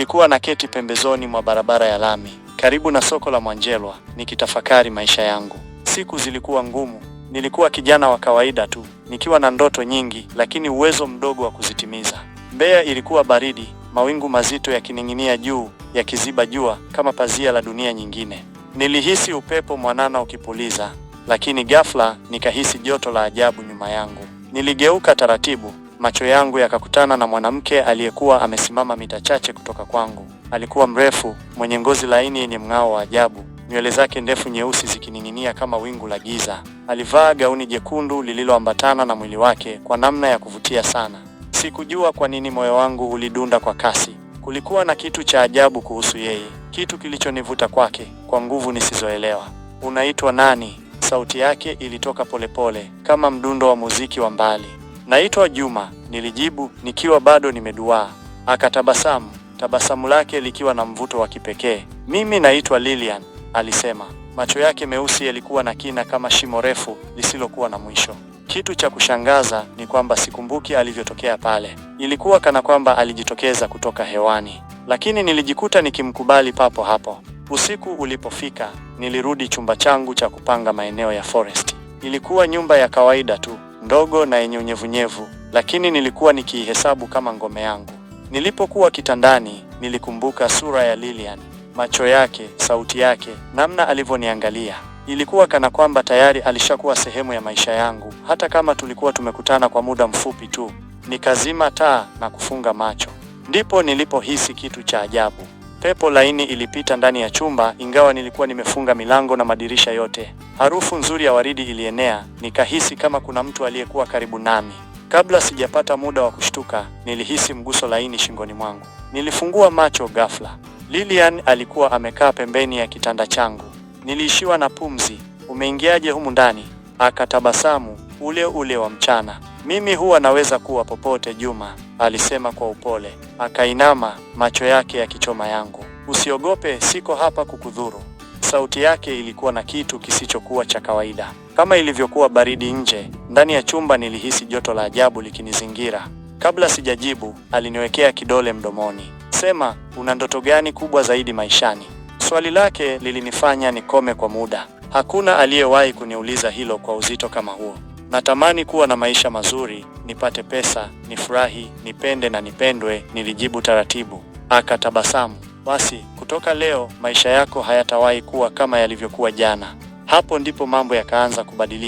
Nilikuwa naketi pembezoni mwa barabara ya lami karibu na soko la Mwanjelwa nikitafakari maisha yangu. Siku zilikuwa ngumu. Nilikuwa kijana wa kawaida tu, nikiwa na ndoto nyingi, lakini uwezo mdogo wa kuzitimiza. Mbeya ilikuwa baridi, mawingu mazito yakining'inia juu, yakiziba jua kama pazia la dunia nyingine. Nilihisi upepo mwanana ukipuliza, lakini ghafla nikahisi joto la ajabu nyuma yangu. Niligeuka taratibu, macho yangu yakakutana na mwanamke aliyekuwa amesimama mita chache kutoka kwangu. Alikuwa mrefu, mwenye ngozi laini yenye mng'ao wa ajabu, nywele zake ndefu nyeusi zikining'inia kama wingu la giza. Alivaa gauni jekundu lililoambatana na mwili wake kwa namna ya kuvutia sana. Sikujua kwa nini moyo wangu ulidunda kwa kasi. Kulikuwa na kitu cha ajabu kuhusu yeye, kitu kilichonivuta kwake kwa nguvu nisizoelewa. Unaitwa nani? Sauti yake ilitoka polepole kama mdundo wa muziki wa mbali. Naitwa Juma, nilijibu nikiwa bado nimeduaa. Akatabasamu, tabasamu lake likiwa na mvuto wa kipekee. Mimi naitwa Lilian, alisema. Macho yake meusi yalikuwa na kina kama shimo refu lisilokuwa na mwisho. Kitu cha kushangaza ni kwamba sikumbuki alivyotokea pale. Ilikuwa kana kwamba alijitokeza kutoka hewani, lakini nilijikuta nikimkubali papo hapo. Usiku ulipofika, nilirudi chumba changu cha kupanga maeneo ya Forest. Ilikuwa nyumba ya kawaida tu, ndogo na yenye unyevunyevu, lakini nilikuwa nikiihesabu kama ngome yangu. Nilipokuwa kitandani, nilikumbuka sura ya Lilian, macho yake, sauti yake, namna alivyoniangalia. Ilikuwa kana kwamba tayari alishakuwa sehemu ya maisha yangu, hata kama tulikuwa tumekutana kwa muda mfupi tu. Nikazima taa na kufunga macho. Ndipo nilipohisi kitu cha ajabu. Pepo laini ilipita ndani ya chumba, ingawa nilikuwa nimefunga milango na madirisha yote. Harufu nzuri ya waridi ilienea, nikahisi kama kuna mtu aliyekuwa karibu nami. Kabla sijapata muda wa kushtuka, nilihisi mguso laini shingoni mwangu. Nilifungua macho ghafla. Lilian alikuwa amekaa pembeni ya kitanda changu. Niliishiwa na pumzi. Umeingiaje humu ndani? Akatabasamu, ule ule wa mchana. Mimi huwa naweza kuwa popote Juma, alisema kwa upole. Akainama, macho yake yakichoma yangu. Usiogope, siko hapa kukudhuru. Sauti yake ilikuwa na kitu kisichokuwa cha kawaida. Kama ilivyokuwa baridi nje, ndani ya chumba nilihisi joto la ajabu likinizingira. Kabla sijajibu, aliniwekea kidole mdomoni. Sema, una ndoto gani kubwa zaidi maishani? Swali lake lilinifanya nikome kwa muda. Hakuna aliyewahi kuniuliza hilo kwa uzito kama huo. Natamani kuwa na maisha mazuri, nipate pesa, nifurahi, nipende na nipendwe, nilijibu taratibu. Akatabasamu. Basi, kutoka leo maisha yako hayatawahi kuwa kama yalivyokuwa jana. Hapo ndipo mambo yakaanza kubadilika.